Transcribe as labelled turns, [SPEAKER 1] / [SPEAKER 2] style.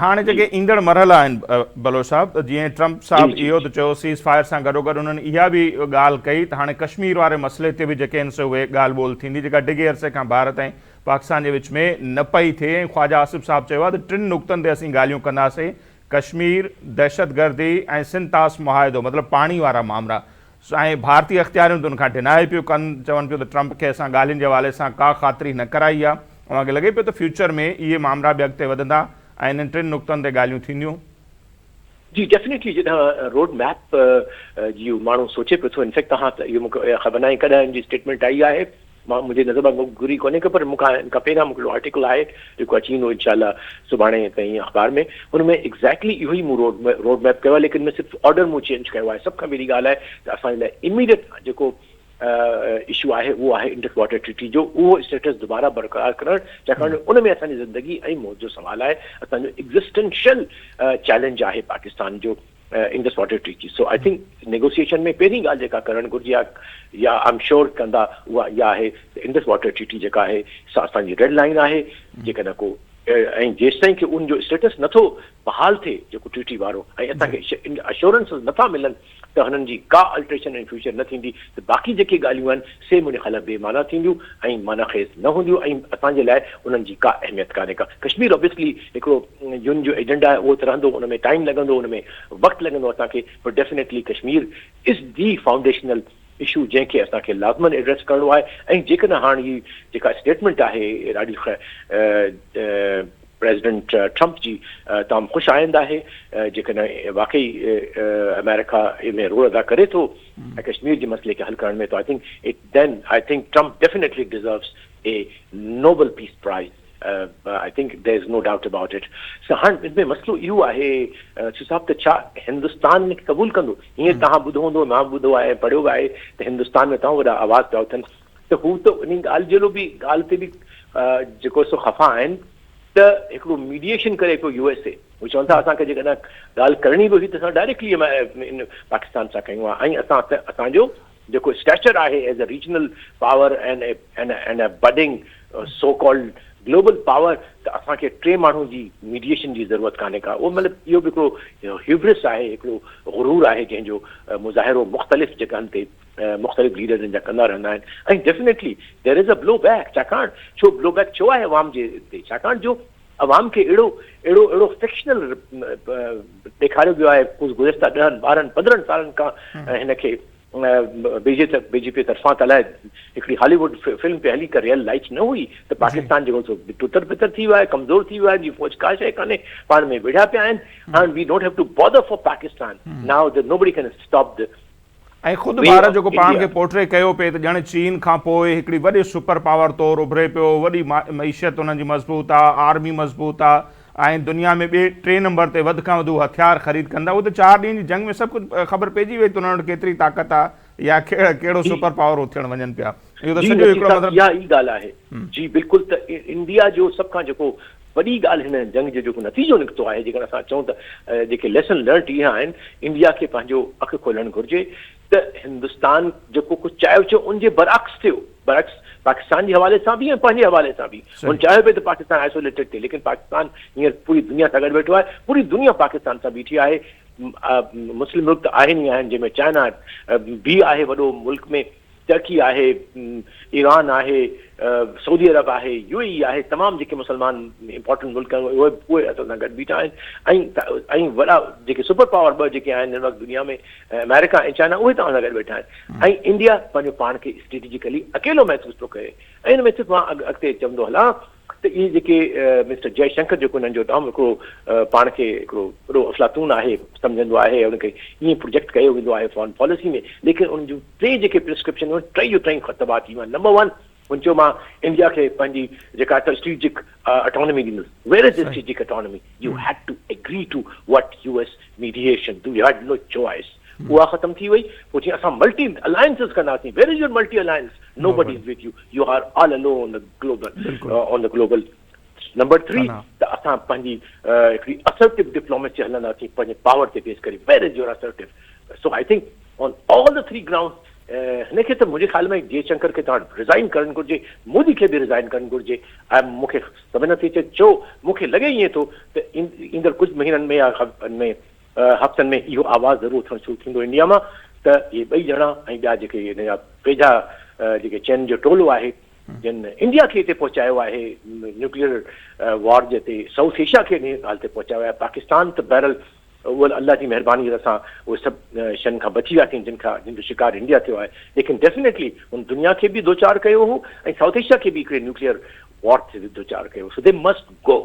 [SPEAKER 1] هاڻي جيڪي ايندڙ مرحلا آهن بلوچ صاحب جيئن ٽرمپ صاحب اهو ته چيو سيز فائر سان گڏوگڏ انهن اها به ڳالهه ڪئي ته هاڻي ڪشمير واري مسئلي تي به جيڪي آهن سي اهي ڳالهه ٻولهه ٿيندي جيڪا ڊگهي عرصي کان ڀارت ۽ پاڪستان جي وچ ۾ نه پئي ٿئي ۽ خواجا آصف صاحب چيو آهي ته ٽن نقطن تي اسين ڳالهيون ڪنداسين ڪشمير، دهشتگردي ۽ سنڌ طاس معاهدو مطلب پاڻي وارا مامرا ۽ ڀارتي اختياريون ته ان کان ڊنائي پيو ڪن، چون پيو ته ٽرمپ کي اسان ڳالهين جي حوالي سان ڪا خاطري نه ڪرائي آ. اوهان کي لڳي پيو ته فيوچر ۾ اهي مامرا به اڳتي وڌندا ۽ انهن ٽن نقطن تي ڳالهيون ٿينديون؟
[SPEAKER 2] جي ڊيفنيٽلي جڏهن روڊ ميپ جي ماڻهو سوچي پيو ٿو انفيڪٽ توهان ته اهو مون کي خبر ناهي ڪڏهن ان جي اسٽيٽمينٽ آئي آهي مان منهنجي نظر مان گذري ڪونهي ڪو پر مون کان ان کان پهريان مون کي هڪڙو آرٽيڪل آهي جيڪو اچي ويندو انشاء الله سڀاڻي تائين اخبار ۾ ان ۾ ايگزيڪٽلي اهو ئي مون روڊ روڊ ميپ ڪيو آهي ليڪن ان ۾ صرف آرڊر مون چينج ڪيو آهي سڀ کان پهرين ڳالهه آهي ته اسان جي لاء اميڊيٽ جيڪو اشو آهي اهو آهي انڊس واٽر ٽريٽي جو اهو اسٽيٽس دوباره برقرار ڪرڻ ڇاڪاڻ جو ان ۾ اسان جي زندگي ۽ موت جو سوال آهي اسان جو ايگزسٽنشل چئلينج آهي پاڪستان جو Indus water treaty so I think negotiation ۾ پهرين ڳالهه جيڪا ڪرڻ گهرجي يا يا I am sure ڪندا اها اها آهي ته انڊس واٽر ٽريٽي جيڪا آهي سا اسان جي ريڊ لائين آهي جيڪڏهن ڪو ۽ جيستائين ڪي ان جو اسٽيٽس نٿو بحال ٿئي جيڪو ٽريٽي وارو ۽ اسان کي اشورنسز نٿا ملن ته هنن جي ڪا الٽريشن ان فيوچر نه ٿيندي ته باقي جيڪي ڳالهيون آهن سي منهنجي خيال ۾ بي معنيٰ ٿينديون ۽ معنيٰ خيز نه هونديون ۽ اسان جي لاء انهن جي ڪا اهميت ڪانهي ڪا. ڪشمير Obviously هڪڙو يون جو ايجنڊا آهي اهو ته رهندو ان ۾ ٽائيم لڳندو ان ۾ وقت لڳندو اسان کي پر definitely Kashmir is the foundational issue جنهن کي اسان کي لازمن ايڊريس ڪرڻو آهي ۽ جيڪڏهن هاڻ هي جيڪا اسٽيٽمينٽ آهي ڏاڍي پريزيڊنٽ ٽرمپ جي تمام خوش آئند آهي جيڪڏهن واقعي آمريڪا ان ۾ رول ادا ڪري ٿو ۽ ڪشمير جي مسئلي کي حل ڪرڻ ۾ ته I think it then I think Trump definitely deserves a Nobel peace prize I think there is no doubt about it so هاڻ ان ۾ مسئلو اهو آهي سو صاحب ته ڇا هندستان ان کي قبول ڪندو هيئن توهان ٻڌو هوندو مان ٻڌو آهي پڙهيو به آهي ته هندستان ۾ تمام وڏا آواز پيا اٿن ته هو ته انهي ڳالهه جي به ڳالهه تي به جيڪو سو خفا آهن ته هڪڙو ميڊيئيشن ڪري پيو يو ايس اي هو چون ٿا اسان کي جيڪڏهن ڳالهه ڪرڻي به هئي ته اسان ڊائريڪٽلي پاڪستان سان ڪيون ها ۽ اسان اسان جو جيڪو اسٽيچر آهي as a regional power and and a budding so called global power ته اسان کي ٽي ماڻهو جي ميڊيئيشن جي ضرورت ڪانهي ڪا اهو مطلب اهو به هڪڙو هيوبرس آهي هڪڙو غرور آهي جنهن جو مظاهرو مختلف جڳهن تي مختلف ليڊرز ان جا ڪندا رهندا آهن ۽ definitely there is a blow back ڇاڪاڻ ڇو بلو بيڪ ڇو آهي عوام جي تي ڇاڪاڻ جو عوام کي اهڙو اهڙو اهڙو فڪشنل ڏيکاريو ويو آهي ڪجهه گذشته ڏهن ٻارهن پندرهن سالن کان هن کي بي جي بي جي پي طرفان ته الائي هڪڙي هالي ووڊ فلم پي هلي ڪا ريئل لائف نه هئي ته پاڪستان جيڪو سو ٽتر پتر ٿي ويو آهي ڪمزور ٿي ويو آهي جي فوج ڪا شيء ڪانهي پاڻ ۾ وڙهيا پيا آهن هاڻ we don't have to bother for Pakistan now the nobody can stop the
[SPEAKER 1] ۽ خود ڀارت جيڪو پاڻ کي پورٽري ڪيو پئي ته ڄڻ چين کان پوء هڪڙي وڏي سپر پاور طور اڀري پيو، وڏي معيشت انهن جي مضبوط آ، آرمي مضبوط آ ۽ دنيا ۾ ٻئي ٽئين نمبر تي وڌ کان وڌ هو هٿيار خريد ڪن ٿا، اهو ته چار ڏينهن جي جنگ ۾ سڀ ڪجهه خبر پئجي وئي ته انهن وٽ ڪيتري طاقت آ يا ڪهڙو سپر پاور هو ٿيڻ وڃن پيا. اهو ته
[SPEAKER 2] جي
[SPEAKER 1] سڄو
[SPEAKER 2] نصير
[SPEAKER 1] هڪڙو
[SPEAKER 2] صاحب
[SPEAKER 1] مطلب.
[SPEAKER 2] اها ئي ڳالهه آهي. جي بلڪل ته انڊيا جو سڀ کان جيڪو وڏي ڳالهه هن جنگ جو جيڪو نتيجو نڪتو آهي جيڪڏهن اسان چئون ته جيڪي ليسن لرنٽ اها آهن انڊيا کي پنهنجو اک کولڻ گهرجي ته هندستان جيڪو ڪجهه چاهيو ٿيو ان جي برعڪس ٿيو برعڪس پاڪستان جي حوالي سان به ۽ پنهنجي حوالي سان به هن چاهيو پئي ته پاڪستان آئسوليٽيڊ ٿئي ليڪن پاڪستان هينئر پوري دنيا سان گڏ ويٺو آهي پوري دنيا پاڪستان سان بيٺي آهي مسلم ملڪ ته آهن ئي آهن جنهن ۾ چائنا به آهي وڏو ملڪ ۾ ٽرڪي آهي، ايران آهي، سعودي عرب آهي، يو اي اي آهي، تمام جيڪي مسلمان امپارٽنٽ ملڪ آهن اهي اهي اسان سان گڏ بيٺا آهن ۽ ۽ وڏا جيڪي سپر پاور ٻه جيڪي آهن هن وقت دنيا ۾ آمريڪا ۽ چائنا اهي توهان سان گڏ ويٺا آهن ۽ انڊيا پنهنجو پاڻ کي اسٽريٽجيڪلي اڪيلو محسوس ٿو ڪري ۽ ان ۾ صرف مان اڳتي چوندو هلان ته اهي جيڪي مسٽر جئه شنڪر جيڪو انهن جو تمام هڪڙو پاڻ کي هڪڙو وڏو افلاطون آهي سمجهندو آهي ان کي ائين پروجيڪٽ ڪيو ويندو آهي فارن پاليسي ۾ ليڪن ان جون ٽي جيڪي پرسڪرپشن هيون ٽئي جون ٽئي تباهه ٿي ويون نمبر ون هن چيو مان انڊيا کي پنهنجي جيڪا اسٽريٽجڪ اٽانومي ڏيندس where is strategic autonomy you had to agree to what U S mediation you had no choice اها ختم ٿي وئي پوء چيائين اسان ملٽي الائنسز ڪنداسين where is your multi alliance nobody is with you you are all alone on the global on the global number 3 ته اسان پنهنجي هڪڙي اسرٽو ڊپلوميسي هلنداسين پنهنجي پاور تي بيس ڪري where is your assertive so I think on all the 3 ground هن کي ته منهنجي خيال ۾ جي شنڪر کي ته هاڻ ريزائن ڪرڻ گهرجي، مودي کي به ريزائن ڪرڻ گهرجي ۽ مون کي سمجهه نٿي اچي ڇو مون کي لڳي ائين ٿو ته ايندڙ ڪجهه مهينن ۾ يا ۾ هفتن ۾ اهو آواز ضرور اٿڻ شروع ٿيندو انڊيا مان ته اهي ٻئي ڄڻا ۽ ٻيا جيڪي هن جا ويجها جيڪي چين جو ٽولو آهي جن انڊيا کي هتي پهچايو آهي نيوڪليئر وار جي تي سائوٿ ايشيا کي ان ڳالهه تي پهچايو آهي پاڪستان ته بهرحال اهو الله جي مهرباني اسان اهي سڀ شين کان بچي وياسين جن کان جن جو شڪار انڊيا ٿيو آهي ليڪن ڊيفنيٽلي ان دنيا کي به دوچار ڪيو هو ۽ سائوٿ ايشيا کي به هڪڙي نيوڪليئر وار تي دوچار ڪيو سو the must go.